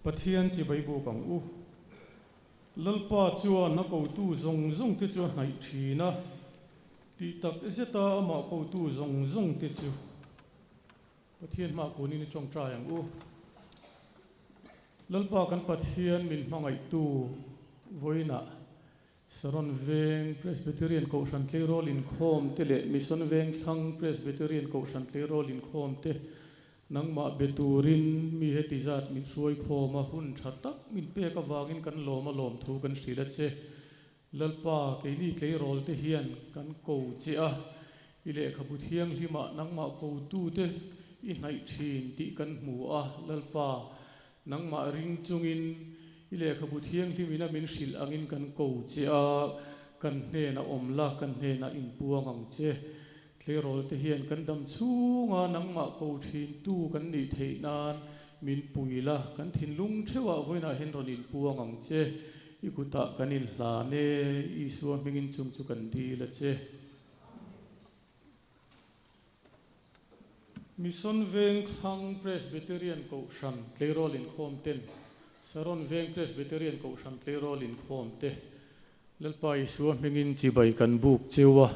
Pathian chibai buk ang u. Lalpa chuan a kotu zawng zawng te chu a hnaih thin a, tih tak zeta amah kotu zawng zawng te chu Pathian hmah kunin i tawngtai ang u. Lalpa kan Pathian min hmangaihtu vawiinah Saron Veng Presbyterian Kohhran Tleirawl Inkhawm te leh Mission Vengthlang Presbyterian Kohhran Tleirawl Inkhawm te nangmah be turin mi heti zat min hruai khawm a, hun tha tak min pek avangin kan lawm a lawmthu kan hrilh a che. Lalpa, keini tleirawl te hian kan ko che a, i lehkhabu thianghlimah nangmah kotute i hnaih thin tih kan hmu a, Lalpa, Nangmah ring chungin i lehkhabu thianghlimina min hrilh angin kan ko che a, kan hnenah awm la, kan hnenah inpuang ang che. Tleirawl te hian kan dam chhunga nangmah ko thintu kan nih theih nan min pui la, kan thinlung theuhah vawiinah hian rawn inpuang ang che. I kutah kan inhlan e, Isua hmingin chung chu kan dil a che. Mission Vengthlang Presbyterian Kohhran Tleirawl Inkhawm ten Saron Veng Presbyterian Kohhran Tleirawl Inkhawm te Lalpa Isua hmingin chibai kan buk cheu a,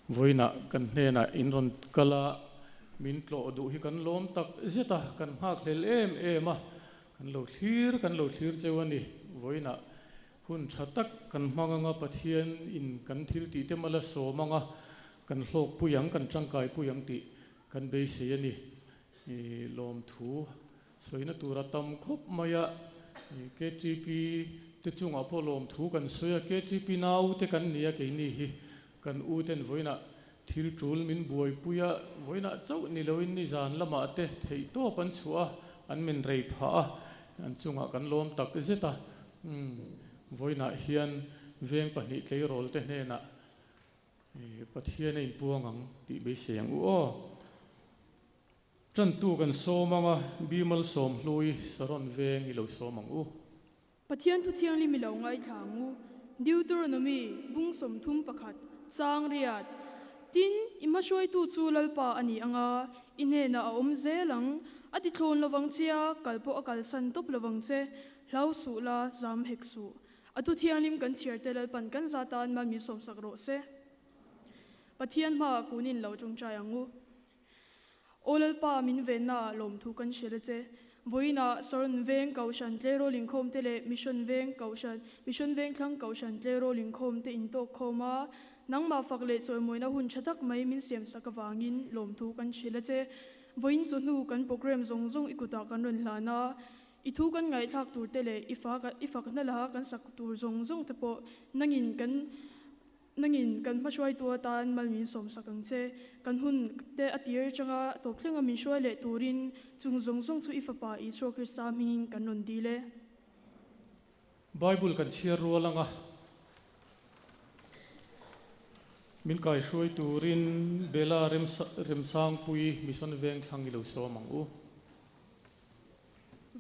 vawiinah kan hnenah in rawn kal a, min tlawh duh hi kan lawm tak zet a, kan nghakhlel em em a, kan lo thlir kan lo thlir cheu a ni. Vawiinah Hun tha tak kan hmang anga Pathian in kan thil tih te mal a sawm anga kan hlawk pui ang, kan tangkai pui ang tih kan beisei a ni. I lawmthu sawina tur a tam khawp mai a, KTP te chungah pawh lawmthu kan sawi a, KTP nau te kan ni a keini hi kan u ten vawiinah thil tul min buaipui a, vawiinah chauh ni loin nizan lamah te theihtawp an chhuah a, an min rei phah a, an chungah kan lawm tak zet a. Umm, vawiinah hian veng pahnih tleirawl te hnenah Pathian a inpuang ang tih beisei ang u aw. Tantu kan sawm ang a, Bimal Sawmhlui Saron veng i lo sawm ang u. Pathian thu thianghlim i lo ngaithla ang u. Deuteronomy, bung 31, chang riat. Tin, i hmahruaitu chu Lalpa a ni ang a, i hnenah a awm zel ang. A ti thlawn lovang che a, kal pawh a kalsan tawp lovang che. Hlau suh la, zam hek suh. A thu thianghlim kan chhiar te Lalpan kan za tan mal min sawmsak rawh se. Pathian hmaah kunin lo tawngtai ang u. Aw Lalpa, min venna lawmthu kan hrilh a che. Vawiinah Saron Veng Kohhran Tleirawl Inkhawm te leh Mission Veng Kohhran, Mission Vengthlang Kohhran Tleirawl Inkhawm te intawk khawm a, nangmah fak leh chawimawina hun tha tak mai min siamsak avangin lawmthu kan hrilh a che. Vawiin chawhnu kan programme zawng zawng i kutah kan rawn hlan a, I thu kan ngaihthlak tur te leh i fak i fakna la kan sak tur zawng zawng te pawh nangin kan nangin kan hmahruaitu atan mal min sawmsak ang che. Kan hun te a tir atanga tawp thlenga min hruai leh turin chung zawng zawng chu i Fapa Isua Krista hmingin kan rawn dil e. Bible kan chhiar rual anga min kaihruai turin Bela Remsangpui Mission Vengthlang i lo sawm ang u.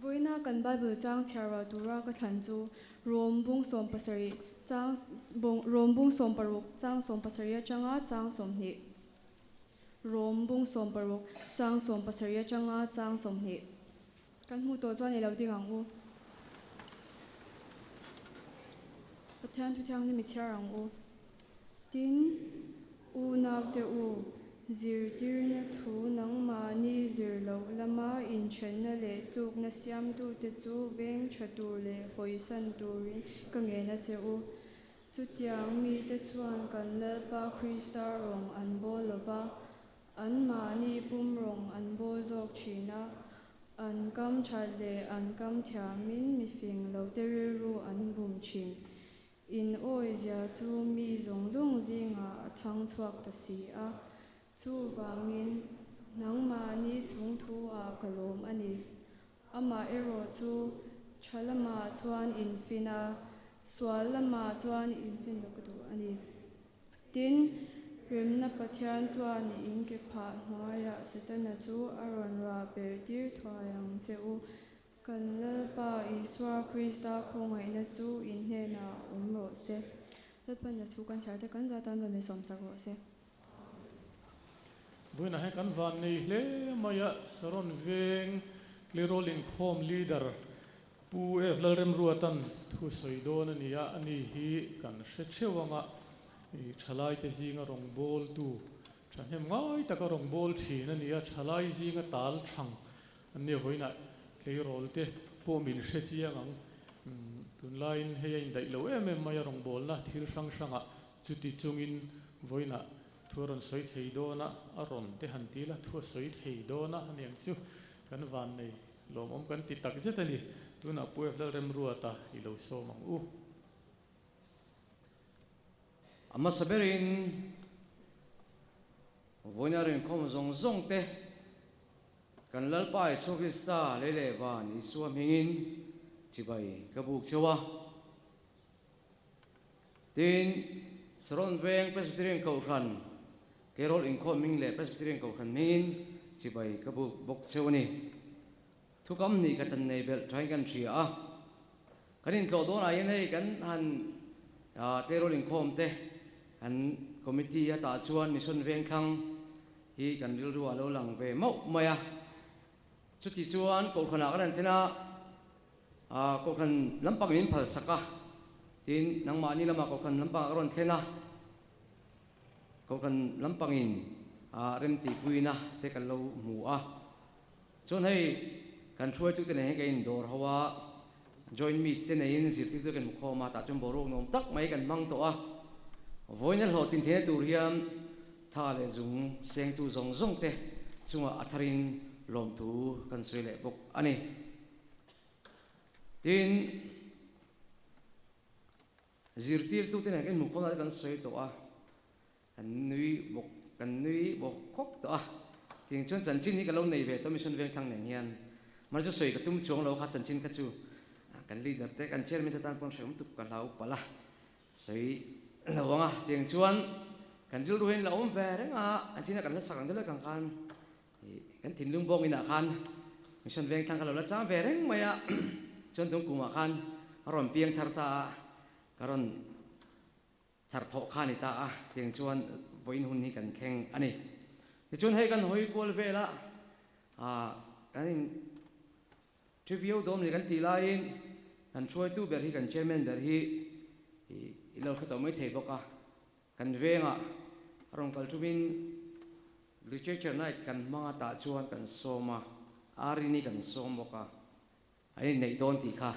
Vawiina kan Bible chang chhiarrual tura ka thlan chu Rom bung 70 chang Rom bung 60 chang 70 atanga chang 20. Rom bung 60 chang 70 atanga chang 20. Kan hmuh tawh chuan i lo ding ang u. Pathian thu thianghlim i chhiar ang u. Tin, unaute u, zirtirna thu nangmahni zir loh lama inthenna leh tlukna siamtute chu veng tha tur leh hawisan turin ka ngen a che u. Chutiang mite chuan kan Lalpa Krista rawng an bawl lo va, anmahni pum rawng an bawl zawk thin a, an kam that leh an kam thiamin mifing lote rilru an bum thin. In awizia chu mi zawng zawng zingah a thang chhuak ta si a, chuvangin nangmahni chung thu-ah ka lawm a ni. Amah erawh chu tha lamah chuan infin a, sual lamah chuan infin lo ka duh a ni. Tin, remna Pathian chuan in ke phah hnuaiah Setana chu a rawn rah ber tir thuai ang che u. Kan Lalpa Isua Krista khawngaihna chu in hnenah awm rawh se. Lalpan a thu kan chhiar te kan zat tan rawn insawmsak rawh se. Vawiinah hian kan van nei hle mai a, Saron Veng Tleirawl Inkhawm Leader. Pu F Lalremruatan thu sawi dawn a ni a, ani hi kan hre theuh anga i thalaite zinga rawngbawltu thahnem ngai taka rawngbâwl ṭhin a ni a, ṭhalai zinga tal ṭhang an nia vawiinah tleirawl te pawh min hre chiang ang. Tunlaiin hei a indaih lo em em mai a rawngbâwlna thil hrang hrangah chuti chungin vawiinah thu a rawn sawi thei dawn a, a rawn te han ti la, thu a sawi thei dawn a aniang chu kan vannei lawmawm kan ti tak zet a ni. Tunah Pu F Lalremruata i lo sawm ang u. A hmasa berin vawiina rinkhawm zawng zawng te kan Lalpa Isua Krista lei leh van Isua hmingin chibai ka buk cheu a. Tin, Saron Veng Presbyterian Kohhran Tleirawl Inkhawm hming leh Presbyterian Kohhran hmingin chibai ka buk bawk cheu a ni. Thukam nih ka tan nei belh thain kan hria a. Kan intlawh dawnah hian hei kan han tleirawl inkhawm te kan committee a tah chuan mission vengthlang hi kan rilru a lo lang ve mauh mai a. Chuti chuan kohhranah kan han then a, kohhran lampang min phal sak a, tin nangmahni lamah kohhran lampangah ka rawn thlen a, kohhran lampangin remtihpuina te kan lo hmu a. Chuan hei kan hruaitute nen hian kan indawr ho a, joint meet te neiin zirtirtu kan hmu khawm a, tah chuan boruak nuam tak mai kan hmang tawh a. Vawiina hlawhtlin theihna tur hian tha leh zung sengtu zawng zawng te chungah a tharin lawmthu kan sawi leh bawk a ni. Tin, zirtirtute nen kan hmu khawm lai te kan sawi tawh a. Kan nui bawk, kan nui bawk khawp tawh a. Tiang chuan chanchin hi ka lo nei ve tawh Mission Vengthlang nen hian. Mahni chu sawi ka tum chuang lo kha chanchin kha chu kan leader te kan chairman te tan pawn hreawm tuk ka hlau palh a, sawi lo ang a. Tiang chuan kan rilru hian la awm ve reng a, an chin a kan la sak ang deuh lek ang khan kan thinlung bawng inah khan Mission Vengthlang ka lo la chang ve reng mai a. Chuan tung kumah khan a rawn piang thar ta a, ka rawn Thar thawh kha a ni ta a, tiang chuan vawiin hun hi kan thleng a ni. Tichuan hei kan hawi kual vel a, ah kan in thu viau dawm ni kan tih laiin kan hruaitu ber hi kan chairman ber hi i lo hre tawh mai thei bawk a, kan vengah a rawn kal thumin literature night kan hmang a tah chuan kan sawm a, Arini kan sawm bawk a. An inneih dawn tih kha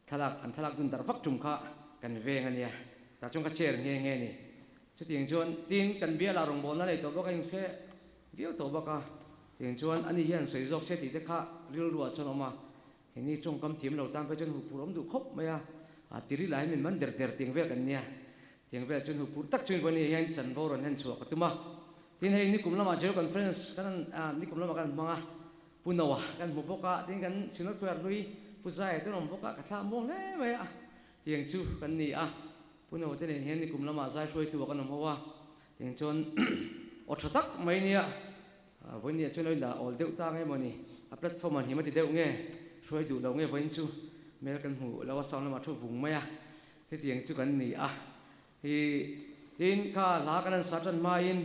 thlalak an thlalak dun darh vak tum kha kan veng a nia, tah chuan ka chair nghe nghe a ni. Chutiang chuan tin kan bialah rawngbawlna nei tawh bawk a inhre viau tawh bawk a, tiang chuan ani hian sawi zawk se tih te kha rilruah chuan a awm a, keini tawngkam thiam lo tan phei chuan huphur awm duh khawp mai a, a tiri lah hi min man der der tiang vel kan nia, tiang vel chuan huphur tak chuan vawiin hian chanvo rawn hlen chhuah ka tum a, tin hei nikum lamah General Conference kan nikum lamah kan hmang a. Pu Noah kan hmu bawk a, tin kan Synod Choir hlui Pu Zaia te an awm bawk a, ka thlah muang hle mai a, tiang chu kan ni a. Pu Noah te nen hian nikum lamah zai hruaitu ah kan awm ho a, tiang chuan aw tha tak mai nia, vawiin chuan lo indah awl deuh ta nge mawni, a platform an him a ti deuh nge, hruai duh lo nge vawiin chu hmel kan hmu lo a, sound lamah thu vung mai a, chutiang chu kan ni a. Hi tin kha hla kan han sa tan hmain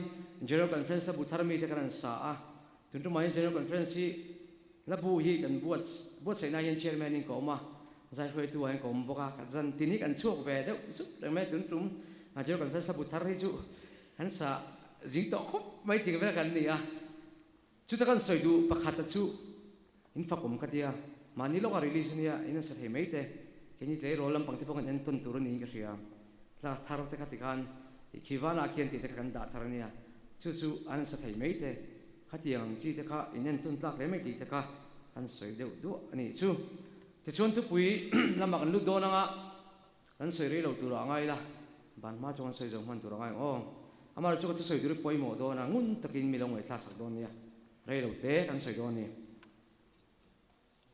General Conference la bu thar mite kan han sa a, Tun tumah hian General Conference hi hla bu hi kan buat buatsaihna hian Chairman in ka awm a, zaihruaitu ah hian ka awm bawk a, kan zan tin hi kan chhuak ve deuh zut reng mai a, tun tum General Conference hla bu thar hi chu kan sa zing tawh khawp mai thing vel kan ni a, chuta kan sawi duh pakhat a chu in fakawm ka tia, mahni lawka release ania in an sa thei mai te, keini tleirawl lampang te pawh kan entawn tur a niin ka hria, hla thar te kha tikhan i khi vanah khian tih te kha kan dah thar ania, chu chu an sa thei mai te, khatiang ang chi te kha in entawn tlak hle mai tih te kha kan sawi deuh duah a nih chu. Tichuan thupui lamah kan lut dawn anga kan sawi rei lo tur ah ngai la, ban hma chu kan sawi zo hman tur a ngai ang aw. Amaherawhchu ka thusawi tur hi pawimawh dawn a, ngun takin mi lo ngaihthlak sak dawn nia. Rei lo te kan sawi dawn a ni.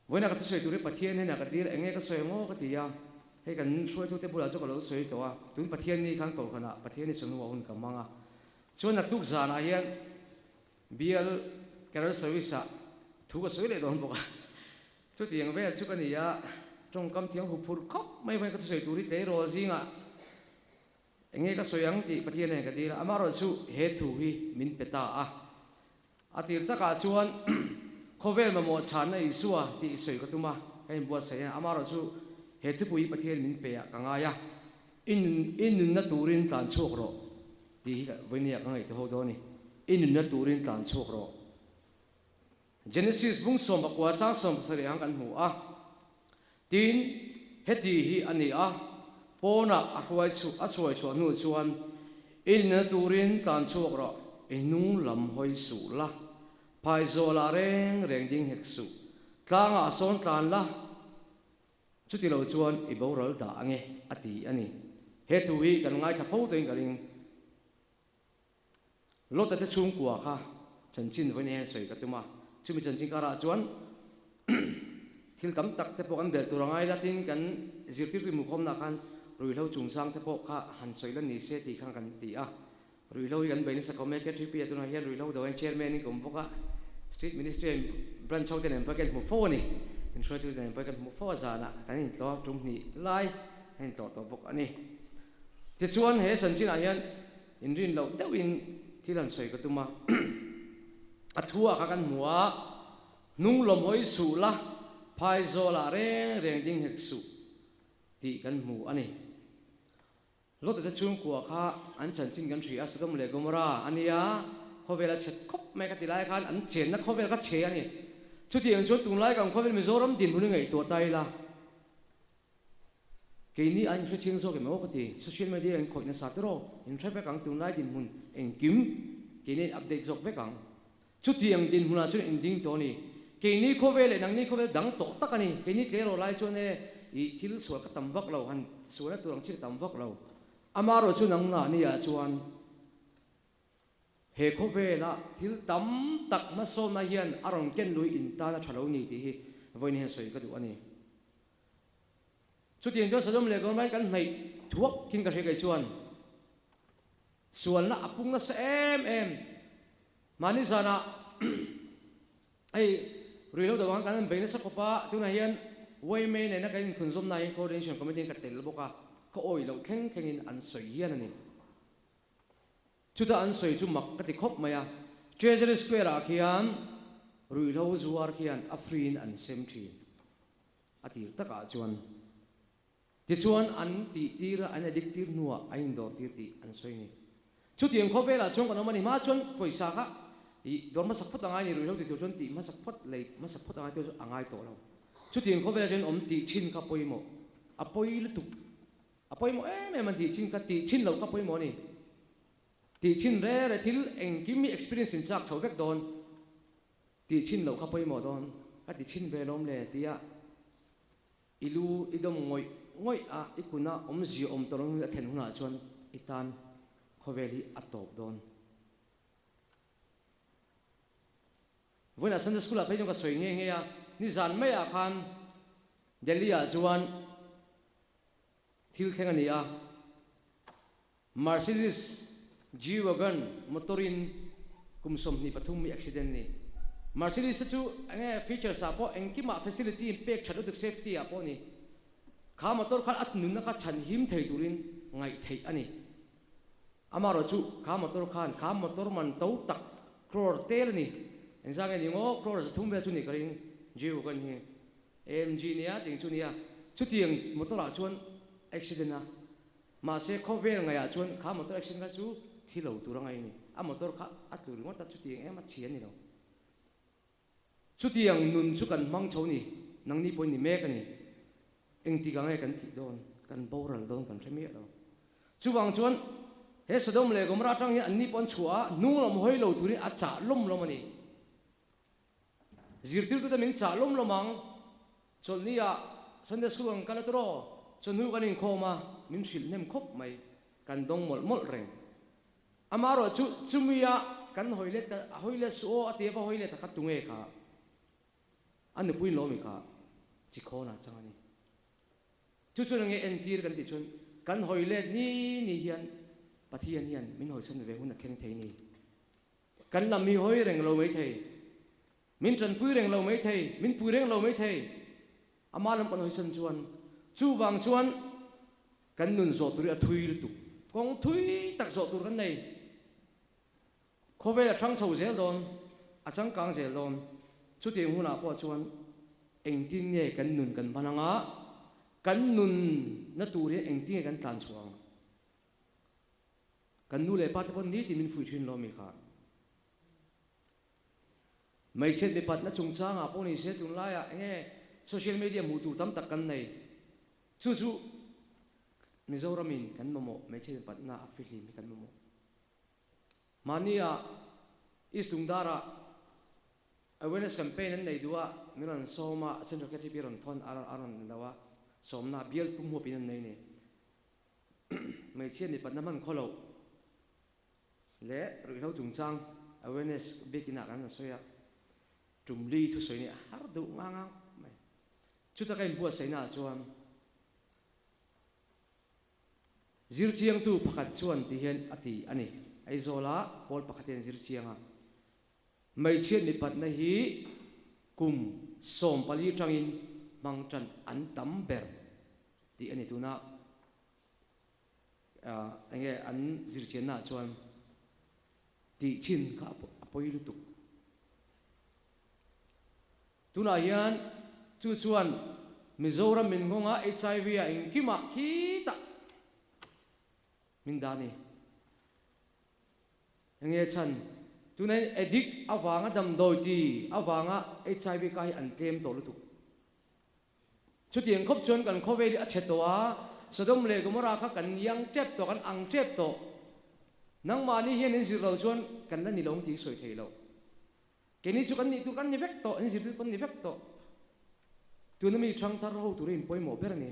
Vawiinah ka thusawi tur hi Pathian hnenah ka dil eng nge ka sawi ang aw ka ti a, hei kan hruaitute bulah chu ka lo sawi tawh a, tun Pathian ni khan kohhranah Pathian hi chawhnu a hun ka hmang a, chuan naktuk zanah hian bial Carol Service-ah thu ka sawi leh dawn bawk a, chutiang vel chu ka ni a, tawngkam thiam huphurh khawp mai vawiin ka thusawi tur hi tleirawl zingah Enge ka sawi ang tih Pathian nen ka dil a, amaherawhchu he thu hi min pe ta a. A tir takah chuan khawvel mamawh chhanna Isua tih sawi ka tum a. ka inbuatsaih a, amaherawhchu he thupui Pathian min pe ah ka ngai a, i nun i nunna turin tlan chhuak rawh tih hi vawinia ka ngaihtuah ho dawn a ni, i nunna turin tlan chhuak rawh. Genesis bung 19 chang 70 ang kan hmu a, tin, heti hi a ni a, pawnah a hruai chhuah a chhuai chhuah hnu chuan i nunna turin tlan chhuak rawh, i hnung lam hawi suh la, phaizawlah reng reng ding hek suh, tlangah sawn tlan la, chuti lo chuan i boral dah ange, a ti a ni. He thu hi kan ngaithla fo tawhin ka ring. Lota te chhungkua kha chanchin vawiin hian sawi ka tum a, chumi chanchin karah chuan thil tam tak te pawh kan belh tur a ngai la tin kan zirtirtu inhmukhawmna khan ruihhlo chungchang te pawh kha han sawi la ni se tih khan kan ti a, ruihhlo hi kan bei nasa khawm e KTP ah tunah hian ruihhlo do hian chairman in ka awm bawk a, street ministry ah branch ho te nen pawh kan hmu fo a ni, inhruaitu te nen pawh kan hmu fo a zanah kan intlawh tum hnih lai kan intlawh tawh bawk a ni. Tichuan he chanchinah hian Inrin loh deuhin thil han sawi ka tum a, a thu ah kha kan hmu a, hnung lawm hawi suh la, phaizawl ah reng reng ding hek suh tih kan hmu a ni. Lota te chhungkua kha an chanchin kan hria a, Sodom leh Gomorrah a nia, khawvel a chhet khawp mai ka ti lai khan an chenna khawvel kha chhe a ni. Chutiang chuan tunlai kan khawvel Mizoram dinhmun i ngaihtuah ta ila, Keini a inhre chiang zawk em aw ka ti. Social media in khawih nasa tiraw? Inhre vek ang tunlai dinhmun engkim keini in update zawk vek ang. Chutiang dinhmunah chuan in ding tawh a ni. Keini khawvel leh nangni khawvel dang tawh tak a ni. Keini tleirawl lai chuan e ih thil sual ka tam vak lo, han sualna tur ang chi ka tam vak lo. Amaherawh chu nangmah nia chuan he khawvela thil tam tak hmasawnna hian a rawn ken lui in tan a tha lo ni tih hi vawiin hian sawi ka duh a ni. Chutiang chuan Sodom leh Gomorrah kan hnaih thuak khin ka hria kei chuan sualna a pung nasa em em. Mahni zanah hei ruihhlo deuh ang kan han bei nasa khawp a, tunah hian yma nena kan inthlunzawmna hian coordination committee in ka tel bawk a, ka awih loh thleng thlengin an sawi hian a ni. Chuta an sawi chu mak ka ti khawp mai a, Treasury Square ah khian ruihhlo zuar khian a free in an sem thin a tir takah chuan. Tichuan an tih tir a, an addict tir hnuah an indawr tir tih an sawi a ni. Chutiang khawvelah chuan kan awm a ni hma chuan pawisa kha ih dawr hmasak phawt a ngai a ni, ruihhlo ti tur chuan tih hmasak phawt, lei hmasak phawt a ngai tur chu a ngai tawh lo. Chutiang khawvelah chuan awm tih chhin kha pawimawh, a pawi lutuk. A pawimawh em em a tih chin ka tih chin loh ka pawimawh a ni. Tih chin re re thil engkim hi experience in chak chho vek dawn. Tih chin loh ka pawimawh dawn. Ka ti chin ve lawm le tia i lu i dawm ngawih ngawih a, i kun a awmzia awm tawh lo a thlen hunah chuan i tan khawvel hi a tawp dawn. Vawiinah Sunday School ah phei chuan ka sawi nghe nghe a, nizan maiah khan Delhi ah chuan Thil thleng a ni a, Mercedes G-Wagon motor-in kum 23 mi accident ni. Mercedes te chu enge features ah pawh engkimah facility in pek that lutuk safety ah pawh ni. Kha motor khan a nunna kha chhan him thei turin ngaih theih a ni. Amaherawh chu kha motor khan kha motor man to tak crore tel a ni. Engzah nge ni ngaw crore 300 vel chu ni ka ring G-Wagon hi. AMG nia ting chu nia, chutiang motor ah chuan accident a, mahse khawvel ngaih ah chuan kha motor accident kha chu thi lo tur a ngaih a ni, a motor kha a tlu ringawt a, chutiang em a chhi a ni lo. Chutiang nun chu kan hmang chho ni, nangni pawhin ni mek a ni, engtik ang nge kan thih dawn, kan boral dawn kan hre miah lo. Chuvang chuan he Sodom leh Gomorrah atang hian anni pawh an chhuah a, hnung lawm hawi lo turin a chah lawm lawm a ni. Zirtirtute min chah lawm lawm ang. Chawlhni ah Sunday School kan kal a tawh aw. Chawhnu kan inkhawm a, min hrilh hnem khawp mai. Kan dawng mawlh mawlh reng. Amaherawh chu chumi a kan hawi let ka hawi let suh aw a ti a va hawi let a kha tunge kha? A nupui lawmi kha chikhawn ah chang a ni. Chu chuan enge entir kan tih chuan kan hawi let ni ni hian Pathian hian min hawisan ve hun a thleng thei ni. Kan lam hi hawi reng lo mai thei. Min tanpui reng lo mai thei, min pui reng lo mai thei. Ama lam kan hawisan chuan chuvang chuan kan nun zawh tur hi a thui lutuk. Kawng thui tak zawh tur kan nei. Khawvel a thang chho zel dawn, a changkang zel dawn. Chutiang hunah pawh chuan. Engtin nge kan nun kan hman anga, kan nun na tur hian engtin nge kan tlan chhuah ang? Kan nu leh pa te pawh nitin min fuih thin lo mi kha. Hmeichhiat mipatna chungchangah pawh ni se tunlaiah enge social media hmuh tur tam tak kan nei. Chu chu Mizoramin kan mamawh hmeichhiat mipatna a fihlim hi kan mamawh. Mahnia East Lungdara Awareness campaign an nei duh a, min rawn sawm a, Central KTP rawn thawn a rawn lo a, sawmna bial pum huapin an nei ni. Hmeichhia mipatna hman khaw loh leh ruihhlo chungchang awareness bik inah kan han sawi a, tum li thusawi nih a har deuh ngang ang khawp mai. Chuta ka inbuatsaihna ah chuan Zirchiangtu pakhat chuan ti hian a ti a ni. Aizawla pawl pakhat hian zirchiang a, Hmeichhiat mipatna hi kum 14 tangin hmang tan an tam ber tih a ni. Tuna enge an zirchiannaah chuan tih chhin kha a pawi lutuk. Tunah hian chu chuan Mizoram min nghawnga HIV a engkimah khitah min dah a ni. Enge chhan? Tunah hian addict avanga damdawi ti avanga HIV ka hi an tlem tawh lutuk. Chutiang khawp chuan kan khawvel hi a chhe tawh a, Sodom leh Gomorrah kha kan iang tep tawh, kan ang tep tawh. Nangmahni hian in zir lo chuan kan la ni lo ang tih hi sawi theih loh. Keini chu kan nih tur kan ni vek tawh, in zirtir kan ni vek tawh. Tuna mi thangthar ho turin pawimawh ber a ni.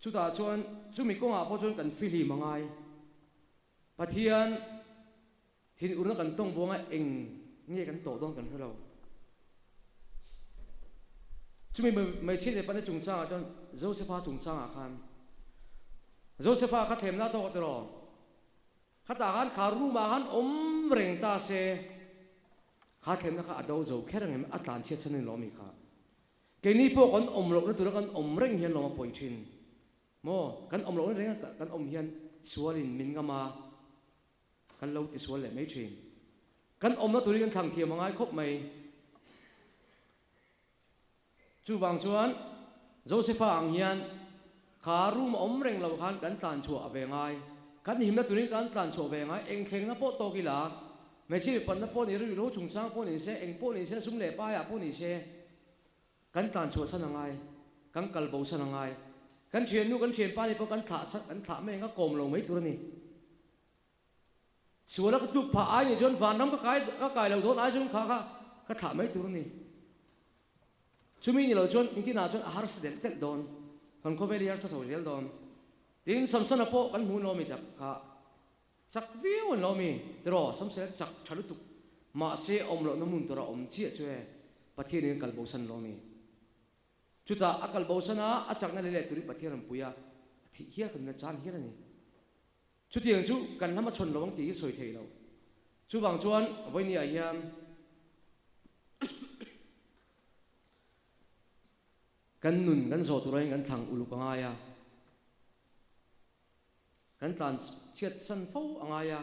Chutah chuan chumi kawngah pawh chuan kan fihlim a ngai. Pathian thinurna kan tawng buanga eng nge kan tawh dawn kan hre lo. Chumi hmeichhia leh pahnih chungchangah chuan Josefa chungchangah khan Josefa kha thlemna tawk tiraw? Khatah khan kha room ah khan awm reng ta se kha thlemna kha a do zo kher ang em? A tlanchhiat chhan a ni lawm i kha. Keini pawh kan awm lohna tura kan awm reng hian lawm a pawi thin maw? Kan awm lohna renga kan awm hian sualin min ngam a, kan lo tisual leh mai thin. Kan awmna turin kan thlang thiam a ngai khawp mai. Chuvang chuan Josefa ang hian kha room a awm reng lo khan kan tlan chhuah a ve ngai. Kan himna turin kan tlan chhuah ve ngai. Eng thlengna pawh tawk ila, hmeichhia mipanna pawh ni rilru chungchang pawh ni se, eng pawh ni se, sum leh paiah pawh ni se, kan tlan chhuah san a ngai, kan kal bo san a ngai. Kan thiannu, kan thianpa nih pawh kan thlah kan thlah mai ang a, kawm lo mai tur a ni. Suala ka tluk phah ai nih chuan vanram ka kai ka kai lo dawn ai chuan kha kha ka thlah mai tur a ni. Chumi ni lo chuan engtinah chuan a harsa delh delh dawn. Kan khawvel hi harsa chho zel dawn. Tin, Samsona pawh kan hmu lawmi tak kha chak viau an lawmi tiraw Samsona chak tha lutuk mahse awm lohna hmun tura awm chiah chu e Pathianin kal bosan lawmi. Chutah a kal bosan a, a chakna leh leh turin Pathian rawn pui a, a thih hial kan la chan hial a ni. Chutiang chu kan hlama chhawn lo ang tih hi sawi theih loh. Chuvang chuan vawinia hian kan nun kan zawh turain kan thlang uluk a ngai a, kan tlan chhiat san fo a ngai a,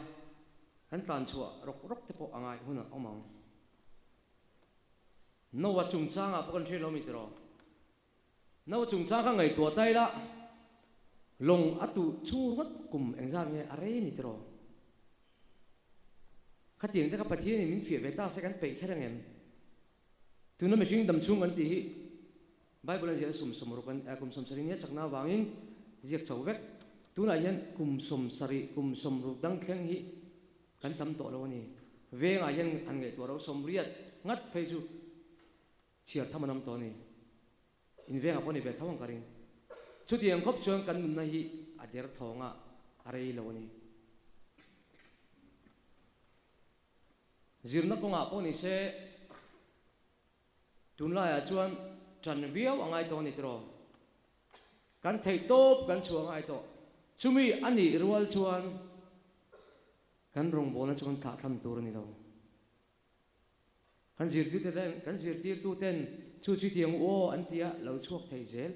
kan tlan chhuah rawk rawk te pawh a ngai hun a awm ang. Noah chungchangah pawh kan hriat lo mi tiraw? Nau chungchang kha ngaihtuah ta ila, lawng a tuh chhung ringawt kum engzat nge a rei ni tiraw? Khatiang te kha Pathianin min fiah ve ta se kan peih kher angem? Tuna mihring dam chhung kan tih hi Bible an ziahna sum sawmruk an kum 70 nia chakna avangin ziak chho vek. Tunah hian kum 70, kum 60 dang thleng hi kan tam tawh lo a ni. Vengah hian han ngaihtuah ro 80 ngat phei chu Chhiar tham an awm tawh a ni. In vengah pawh ni ve tho ang ka ring. Chutiang khawp chuan kan nunna hi a der thawng a, a rei lo a ni. Zirna kawngah pawh ni se, tunlaiah chuan ṭan viau a ngai tawh a ni tiraw? Kan theih tawp kan chhuah ngai tawh. Chumi a nih rual chuan kan rawngbawlna chu kan thlahthlam tur a ni lo. Kan zirtirte kan zirtirtuten chu chutiang u aw an tia lo chhuak thei zel.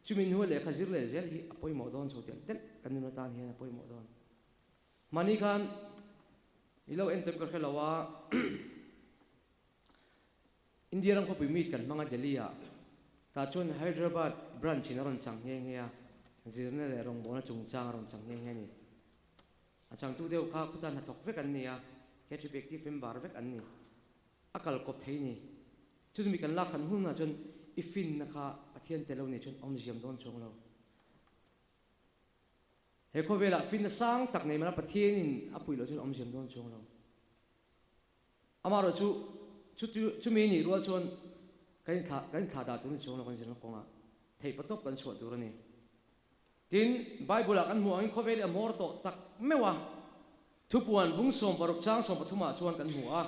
Chumi hnu lehkha zir leh zel hi a pawimawh dawn chho telh telh kan nun atan hian a pawimawh dawn. Mahni khan i lo en tem ka hre lo a. India ram khawpui meet kan hmang a Delhi ah. Tah chuan Hyderabad branch in a rawn chang nghe nghe a, zirna leh rawngbawlna chungchang a rawn chang nghe nghe a ni. A changtu deuh kha khuta hnathawk vek an ni a, KTP active member vek an ni. A kal kawp thei ni. Chu chumi kan lak han hunah chuan i finna kha Pathian tel lo nei chuan awmziam dawn chuang lo. He khawvelah finna sang tak nei mana Pathianin a puih loh chuan awmziam dawn chuang lo. Amaherawh chu, chumi nih rual chuan kan inthlah kan inthlah dah tur ni chuang lo kan zirna kawngah theihpatawp kan chhuah tur a ni. Tin, Bible-ah kan hmuh angin khawvel hi a hmawr tawh tak meuh a, thupuan bung 16 chang 13 ah chuan kan hmu a,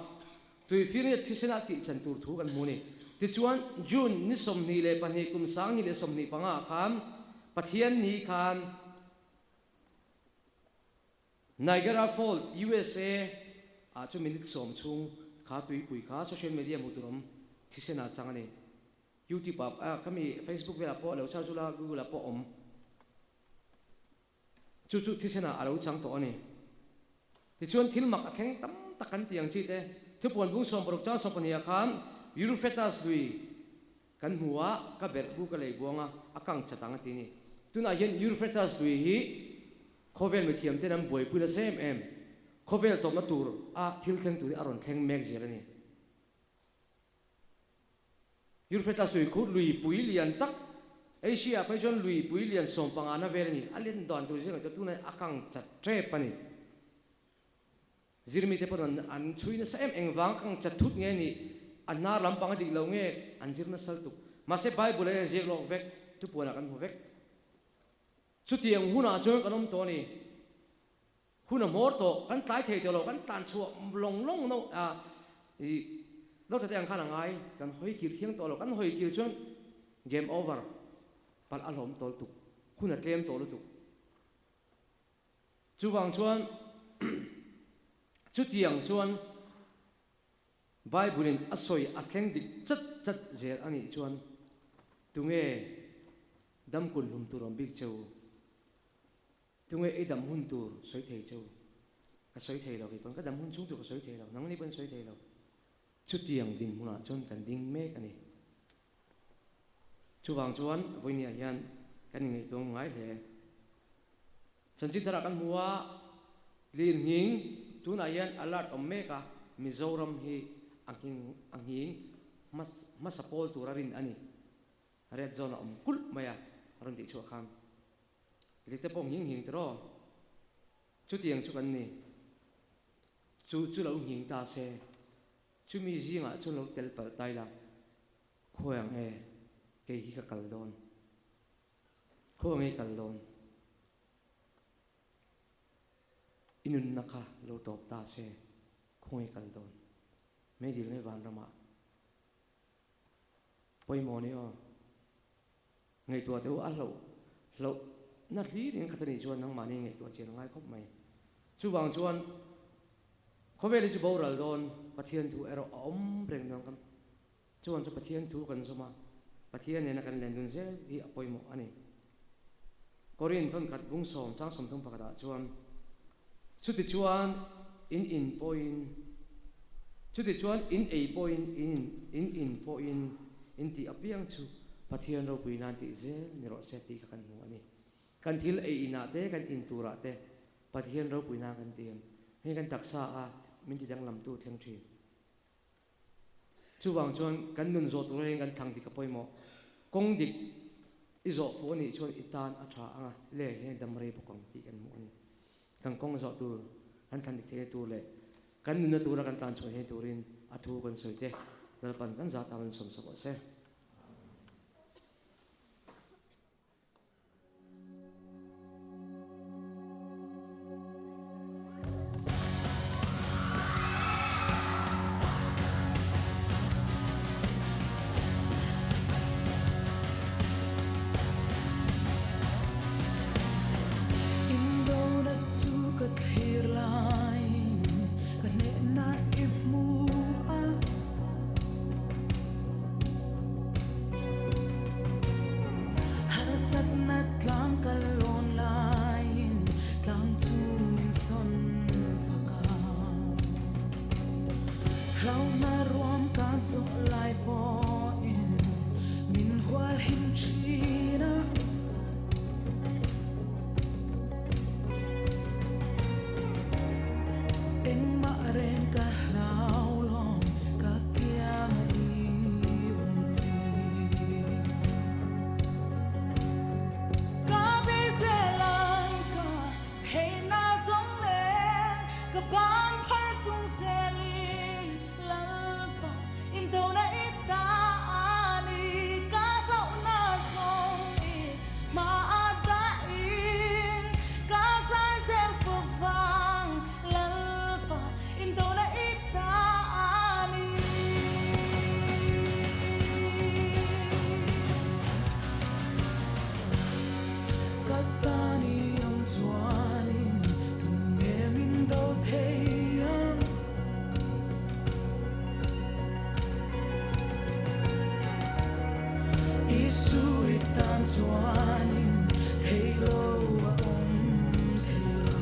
tuifirnia thisena tihchan tur thu kan hmu a ni. Tichuan, June ni 22 kum 2025 ah khan Pathian ni khan Niagara Falls, USA ah chu minute sawm chhung kha tuipui kha social media hmuh tur awm thisen ah chang a ni. YouTube ah ka mi Facebook velah pawh lo char chula Google ah pawh awm. Chu chu thisen ah a lo chang tawh a ni. Tichuan thil mak a thleng tam tak kan ti ang chi te. Thupuan bung 60 chang 12 ah khan Euphrates lui kan hmu a, ka berh bu ka lei buang a, a kang chat ang a ti a ni. Tunah hian Euphrates lui hi Khawvel mithiam ten an buaipui nasa em em. Khawvel tawpna tur a thil thleng tur hi a rawn thleng mek zel a ni. Euphrates lui khu lui pui lian tak, Asia ah phei chuan lui pui lian sawmpanga na vel a ni. A len dan tur zir ang chuan tunah a kang chat tep a ni. Zirmi te pawn an chhui nasa em engvang kang chat thut nge nih a hnar lampang a dik lo nge an zir nasa lutuk. Mahse Bible ah hian ziak lawk vek, thupuan ah kan hmu vek. Chutiang hunah chuan kan awm tawh a ni. Hun a hmawr tawh, kan tlai thei tawh lo, kan tlan chhuah lawng lawng no a, i Doctor te ang khan a ngai, kan hawi kir thiang tawh lo, kan hawi kir chuan game over, palh a hlawm tawh lutuk, hun a tlem tawh lutuk. Chuvang chuan chutiang chuan Bible in a sawi a thleng dik chat chat zel a nih chuan tunge dam kun hlum tur awm bik cheu? Tunge i dam hun tur sawi thei cheu? Ka sawi thei lo kei pawn ka dam hun chhung tur ka sawi thei lo, nangni pawn sawi thei lo. Chutiang dinhmunah chuan kan ding mek a ni. Chuvang chuan vawinia hian kan inngaihtuah ngai hle. Chanchin tharah kan hmu a, Tlirnghing tunah hian alert awm mek a, Mizoram hi a nghing a nghing hmasa pawl tura rin a ni. Red zone a awm kulh mai a, a rawn tih chhuah khan. Lite pawh nghing nghing tiraw? Chutiang chu kan ni. Chu chu lo nghing ta se, chumi zingah chuan lo tel palh ta ila, khawi ang e, kei hi ka kal dawn. Khaw ngei kal dawn. I nunna kha lo tawp ta se, khaw ngei kal dawn. Meidil nge vanramah. Pawimawh ni aw. Ngaihtuah teh u a hlauh hlauh na hlir in khat a nih chuan nangmahni ngaihtuah chian a ngai khawp mai. Chuvang chuan khawvel hi chu boral dawn Pathian thu erawh a awm reng dawn kan Chuan chu Pathian thu kan zawm a, Pathian nena kan len dun zel hi a pawimawh a ni. Korin thawnkhat bung sawm chang 30 pakhatah chuan, Chutichuan in in pawhin, chutichuan in ei pawhin, in in in pawhin in tih apiang chu Pathian ropui nan tih zel ni rawh se tih kha kan hmu a ni. Kan thil ei inah te, kan in turah te Pathian ropui nan kan ti em? Hei kan taksa a min ti danglamtu thleng thin. Chuvang chuan kan nun zawh tur hian kan thlang dik a pawimawh. Kawng dik i zawh fuh a nih chuan i tan a tha ang a, le hian dam rei bawk ang tih kan hmuh a ni. Kan kawng zawh tur, kan thlan dik theihna tur leh kan nunna tura kan tlan chhuah theihna turin a thu kan sawi te Lalpan kan zat ang in sawmsak awh se. Indona chu ka thlir laiin ka hnehna i hmu a. lai pawhin min hual him thin a. Engmah reng ka hlau lawm ka kiang a i awm si. Ka beisei lai ka theihna zawng nen ka ban phar chung zelin Lalpa indona i ta a ni ka hlauhna zawng i hma a dahin ka zai zel fo vang Lalpa indona i ta a ni. Ka tan i awm chuanin tunge min do thei ang? Isu i tan chuanin thei lo a awm thei lo.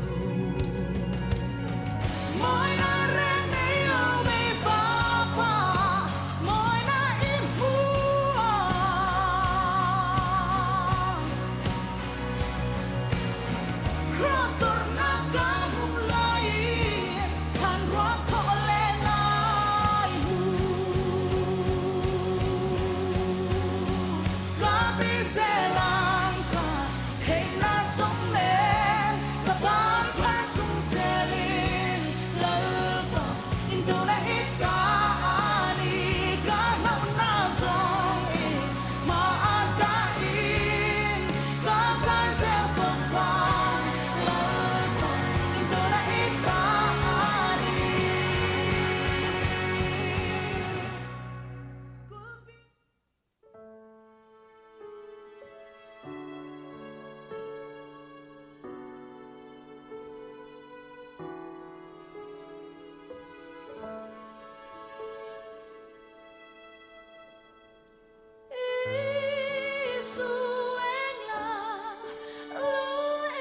Mawina reng nei lo mei fapa, mawina i hmu a. Cross tawrhna ka hmuh laiin thlan ruak thawh leh lai hmu. Ka bi zel ang ka theihna sawm nen ka ban phar chung zelin Lalpa indona i ta a ni ka hlauhna zawng i hma a dahin ka zai zel fawk vang Lalpa indona i ta a ni. Isu eng la, lo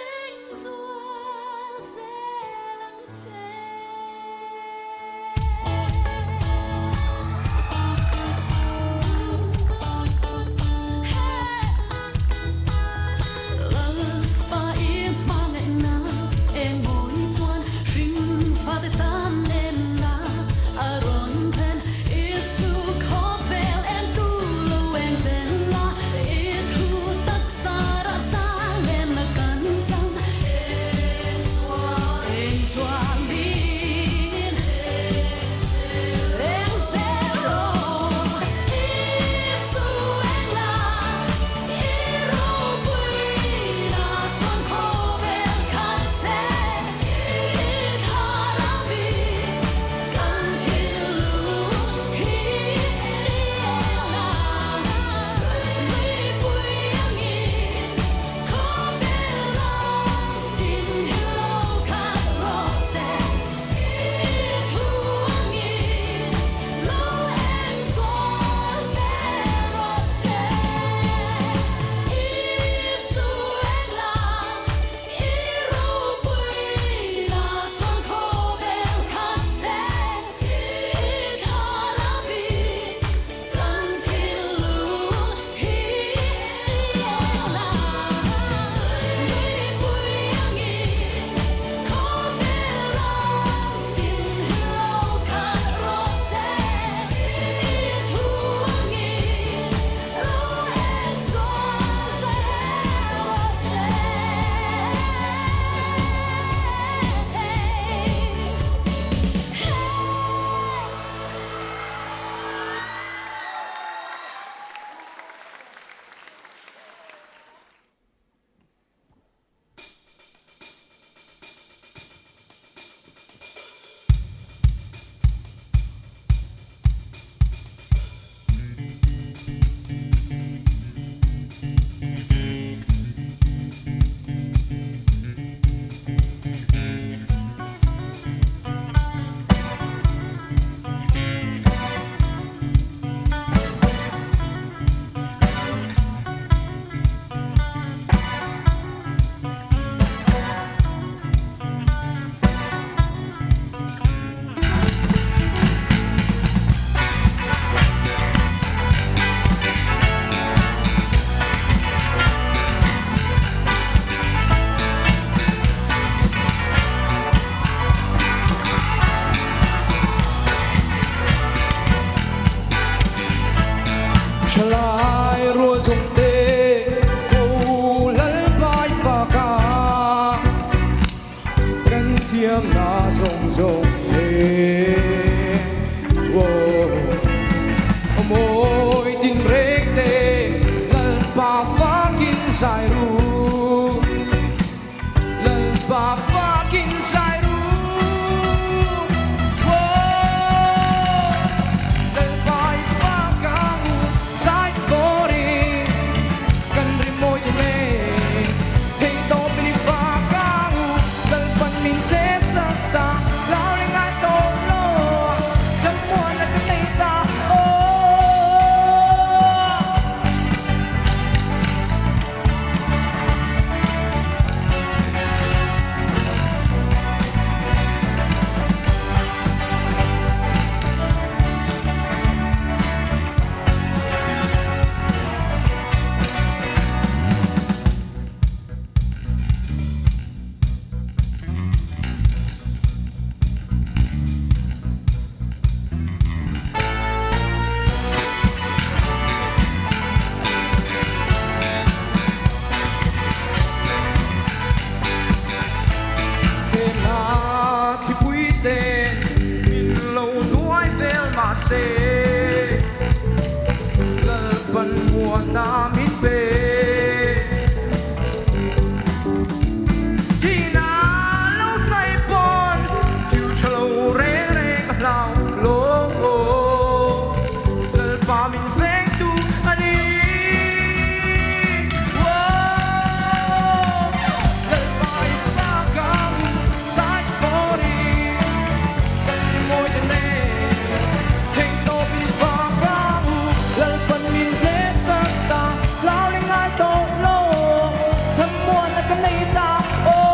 eng zual zel ang che. Lalpa i hmangaihna eng mawi chuan hringfate tan enna a rawn thlen. Isu khawvel en tu lo eng zel la i thu. zai ru Lalpa fakin zai ru Whoa Lalpa i fak ang u zai fawrin kan rimawi te nen Theihtawpin i fak ang u Lalpan min hlehsak ta Hlau reng ngai tawh lo Thlamuanna ka nei ta Aww. Hela thlipui ten min lo hnuai vel mahse Lalpan muana min pe. Thina lo hnai pawn thil tha lo reng reng a hlau lo. Lalpa min vengtu a ni. Whoa! Lalpa i fak ang zai fawrin kan rimawi te nen theihtawpin i fak ang u. Lalpan min hlehsak ta hlau leh ngai tawh lo thlamuanna ka nei ta. Aww!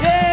Yeah!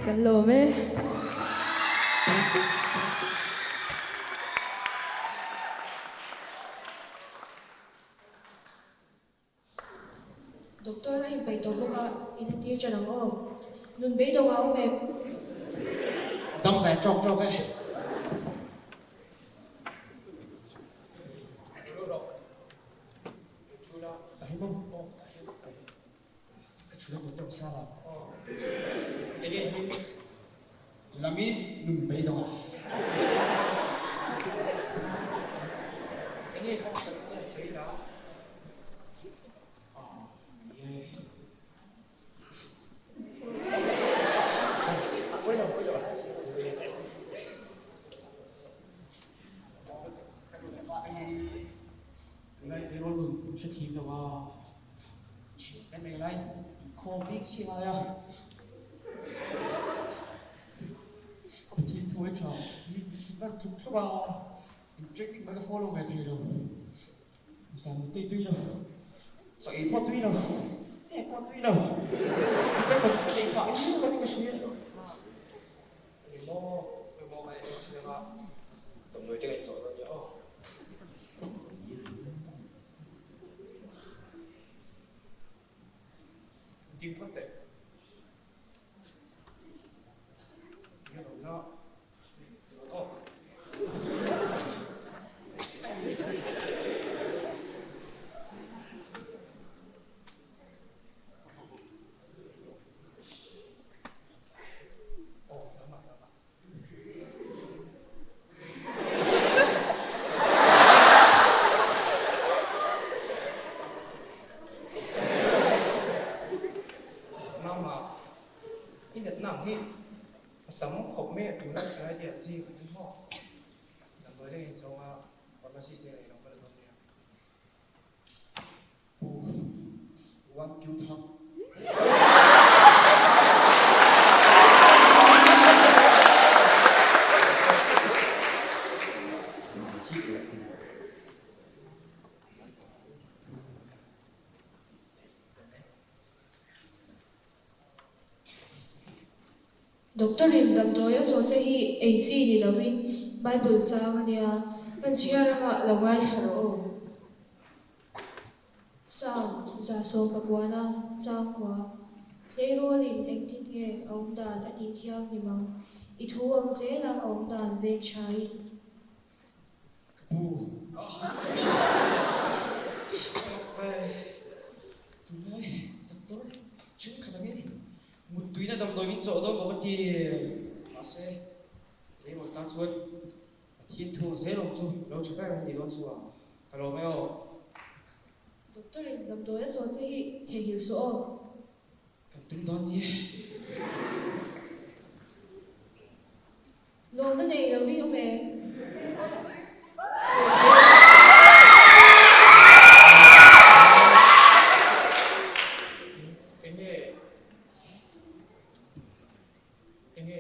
Kan lawm e. Doctor a inpeih tawh bawk a, in entir ṭan ang aw. Nun beidawng a awm em? Dam ve ṭawk ṭawk e. Doctor in damdawi a chaw che hi ei chi ni lovin Bible chang a nia, kan chhiar anga lo ngaithla rawh aw. Psalm 119 changkua, Tleirawlin engtin nge a awm dan a tih thiang ni mang, i thu ang zela a awm dan veng thain. Ka pu. Tunlai doctor thenkhat angin muttuina damdawi min chawh dawn bawk a ti. Mahse, tleirawl tan chuan Pathian thu ang zel awm chu lo tha ber a ni dawn chu a, ka lawm e aw. Doctor in damdawi a chawh che hi theihnghilh suh aw. Kan tum dawn ni e. Lawmna nei lo i awm em? Enge? Enge?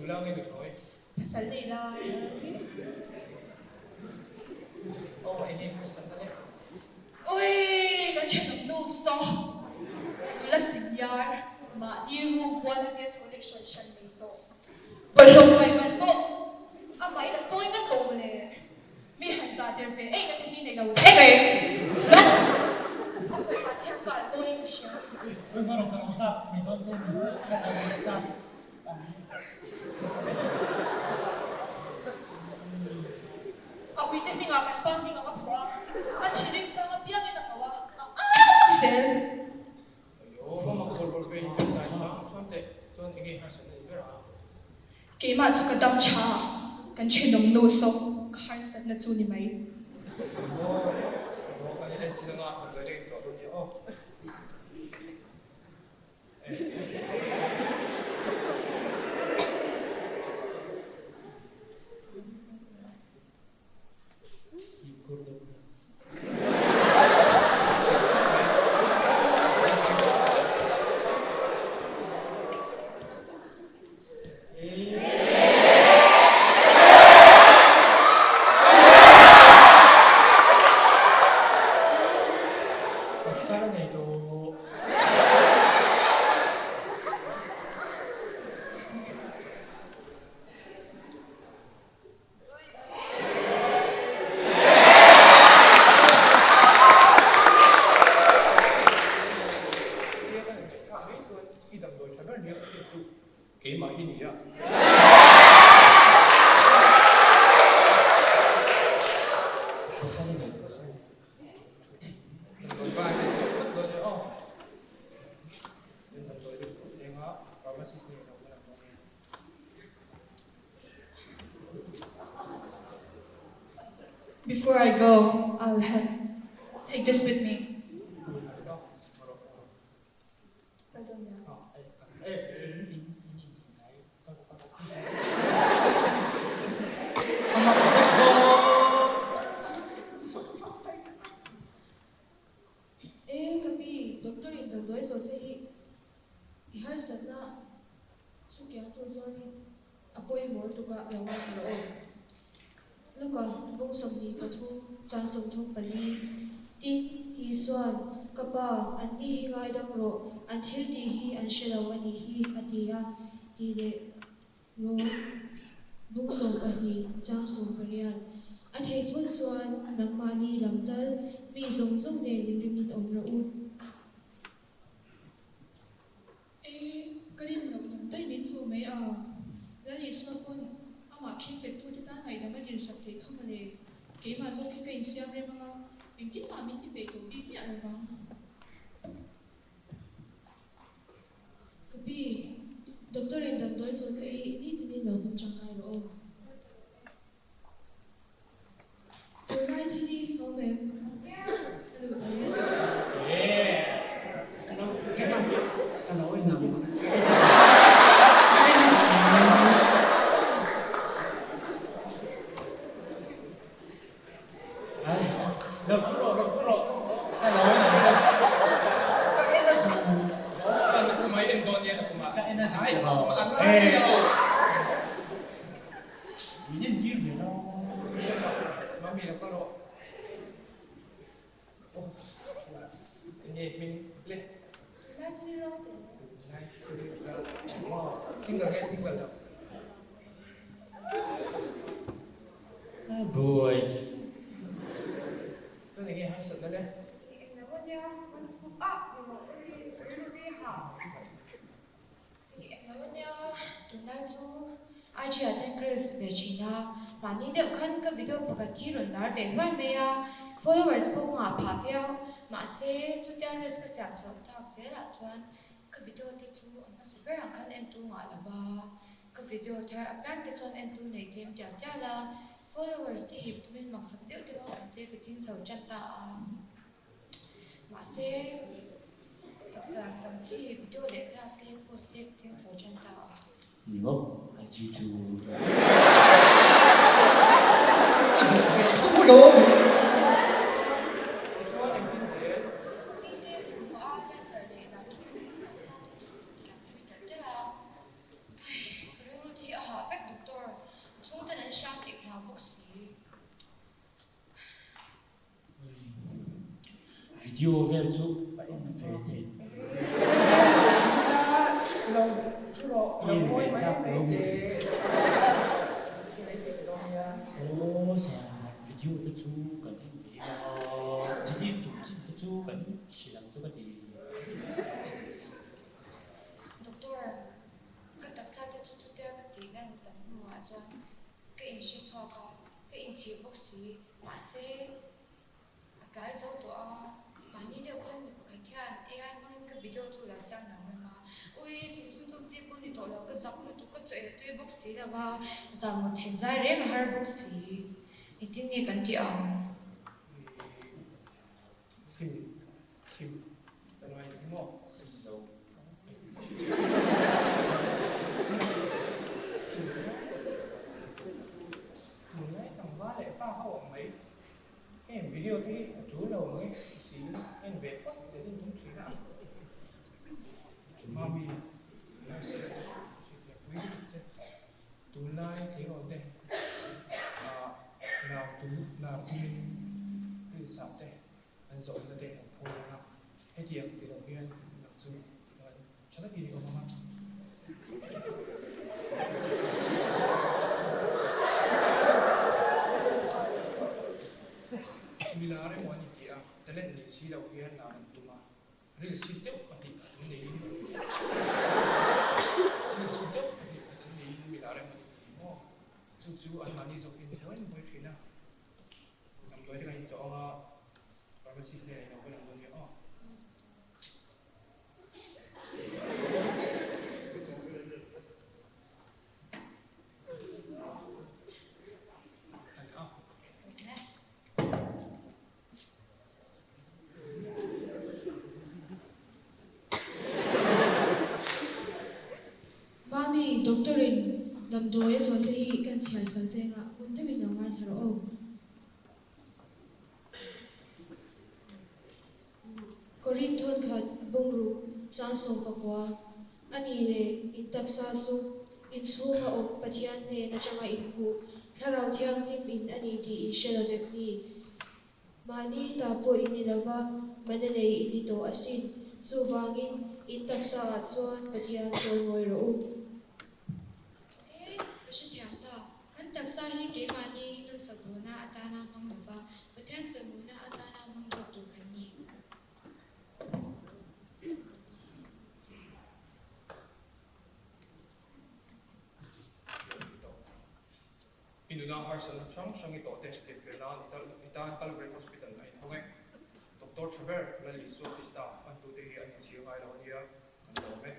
Nula nge nuthlawi? Pasal nei lai. Aw, eng nge harsatna le? Ui, kan thenawm nu saw. Nula senior, mahni room huala gas connection hran nei tawh. Bawlhhlawh paih man pawh amahin a chawi ngat tawh mawle. Mi han zah der ve eih na te hi nei lo reng reng. Lawk! A sawi vah te hian kar dawn in ka hria. Ui hma rawh ka lo zak mai dawn che ni, ka lo zak ang. A uite hmingah kan pa hming ang a phuah a, a thilim chang apiangin a ko a, a au zel. Keimah chu ka dam tha, kan thenawm nu saw ka harsatna chu ni mai. Pasal a nei tawh. Before I go, I'll have take this with me. E ka pi, doctor in damdawi zawh che hi i harsatna Sukiang tur chuanin a pawimawh lutuk a lo ngaithla rawh aw. Luka bawng 23 chang 34 Tin, Isua'n, Ka Pa, anni hi ngaidam rawh, an thil tih hi an hre lo a nih hi, a ti a, tih leh Rom bung 12 chang 18 A theih phawt chuan nangmahni lam tal mi zawng zawng nen inrimin awm rawh u. E, ka rin loh lam daih min chu mai a, Lal Isua pawn amah khin pet tute tan ngaihdam a dilsak theih kha mawle, keimah zawk hi ka insiam rem anga engtin mah min ti peih tawh bik miah lo vang. Ka pi, doctor in damdawi chaw che hi nitinin lo hmang tangkai rawh aw. Tunlai thil hi awm em? A lut ang e. Min entir ve lo. Mami lo kal rawh. Oh, enge hming le? Single nge single lo? Boy. Chuan enge harsatna le? Ih englo ania, tunlai chu IG ah ten ka reels ve thin a, mahni deuh khan ka video pakhat hi rawn lar ve hluai mai a, followers pawh ka ngah phah viau, mahse chutia reels ka siam chhoh tak zelah chuan ka video te chu a hmasa ber ang khan entu ngah lo va, ka video thar apiang te chuan entu nei tlem tial tial a, followers te hip tumin maksak deuh deuh a awm te ka ching chho tan ta a. Mahse, taksa tam chi video leh thlalak te post te ching chho tan ta a. Ni maw? IG chu. Tichuan engtin zel? Mite min hmuh a, laser leh lam te chu taksa te chu ti lam tui telh telh a. Ai, ka rilru te hi a hah. Video vel chu a en ve theih. I en ve chak lo mi? Aw zan video te chu kan en ve a, delete tur chin te chu kan hrilh ang chu ka ti. Doctor, ka taksa te chu chutia ka tih lan tam hnuah chuan ka inhre chhuak a, ka inchhir bawk si. Mahse, a tlai zo tawh a, mahni deuh khan mi pakhat hian AI hmangin ka video chu la siam dang lam a, ui sum sum sum chi pawh ni tawh lo, ka zak lutuk, ka chaw el tui bawk si lo a, zan mut thin zai reng a har bawk si, engtin nge kan tih ang? Sim sim ka ngai ta hi maw? Sim lo. Tunlai tlangval leh pa ho ang mai. Heng video te hi a tul lo mai si en ve phawt zel in tum thin a. Mami, nurse te chu hriat pui lutuk che. Tunlai tleirawl te ah nau tum nar tumin pills ah te an zawhna te an phawi ang a, hetiang ti lo hian nang chu tha takin i awm ang a. Milar emaw an inti a, talent nei si lo hian lar an tum a. Ril si deuh 2 an neiin Ril si deuh 2 an neiin milar emaw an inti maw? Chu chu anmahni zawkin buai buai thin a. Damdawi te kan inchawh ang a, pharmacist nen ilo kal ang dawn nia aw. Mami, doctor in damdawi a chawh che hi kan chhiar sak che engah hun deuhin lo ngaithla rawh aw. Korin thawnkhat bungruk chang 14 a nih leh in taksa chu in chhunga awm Pathian hnen atanga inhmuh Thlarau Thianghlim in a ni tih in hre lo vek ni. Mahni ta pawh in ni lova, mana lei in ni tawh asin. Chuvangin in taksa ah chuan Pathian chawimawi rawh u. He, ka hrethiam ta. Kan taksa hi keimahni nawmsak bawhna atana hmang lova, Pathian chawimawina atana hmang zawk tur kan ni. I nuna harsatna hrang hrang i tawh te chenfel nan i tan Calvary Hospital a inhawng e. Doctor tha ber Lal Isua Krista hmantute hi an inchhir ngai lo a nia, kan lawm e.